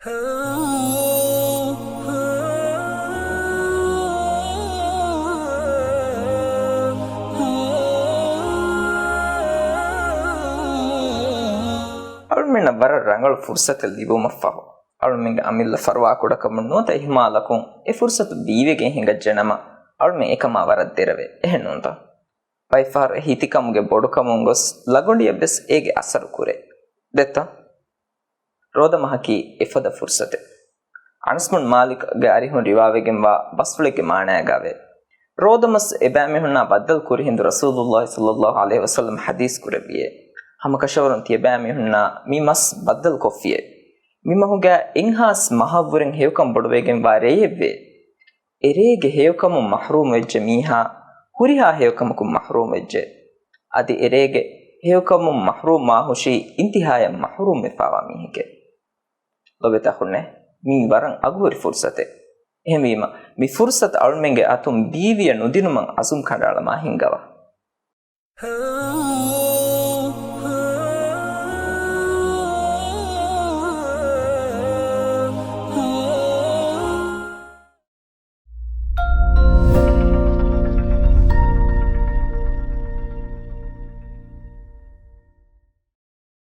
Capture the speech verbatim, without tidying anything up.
އަޅުމެންނަށް ވަރަށް ރަނގަޅު ފުރުސަތެއް ލިބުމަށްފަހު، އަޅުމެންގެ އަމިއްލަ ފަރުވާކުޑަކަމުން ނުވަތަ އިހުމާލަކުން އެ ފުރުސަތު ބީވެގެން ހިނގައްޖެ ނަމަ، އަޅުމެން އެކަމާ ވަރަށް ދެރަވޭ. އެހެން ނޫންތަ؟ ބައެއްފަހަރު އެ ހިތިކަމުގެ ބޮޑުކަމުން ގޮސް ލަގޮނޑިއަށްވެސް އޭގެ އަސަރު ކުރޭ. ދެއްތަ؟ ރޯދަމަހަކީ އެފަދަ ފުރުސަތެއް. އަނަސް ބުން މާލިކްގެ އަރިހުން ރިވާވެގެންވާ ބަސްފުޅެއްގެ މާނަޔާގައިވޭ، ރޯދަމަސް އެބައިމީހުންނާ ބައްދަލު ކުރި ހިނދު ރަސޫލުﷲ ޞައްލަﷲ ޢަލައިހި ވަސައްލަމަ ޙަދީޘް ކުރެއްވިއޭ. ހަމަކަށަވަރުން ތިޔަބައިމީހުންނާ މި މަސް ބައްދަލު ކޮށްފިއޭ. މި މަހުގަ އެއްހާސް މަހަށްވުރެން ހެޔޮކަން ބޮޑުވެގެންވާ ރެއެއްވޭ. އެރޭގެ ހެޔޮކަމުން މަޙްރޫމް ވެއްޖެ މީހާ ހުރިހާ ހެޔޮކަމަކުން މަޙްރޫމް ވެއްޖެ. އަދި އެރޭގެ ހެޔޮކަމުން މަޙްރޫމް ވާހުށީ އިންތިހާޔަށް މަޙްރޫމް ވެފާވާ މީހެކޭ. ލޮބުވެތި އަޚުންނޭ، މީ ވަރަށް އަގުހުރި ފުރުސަތެއް. އެހެންވީމަ، މި ފުރުސަތު އަޅުމެންގެ އަތުން ބީވިޔަ ނުދިނުމަށް އަޒުމް ކަނޑައަޅަމާ ހިންގަވާ.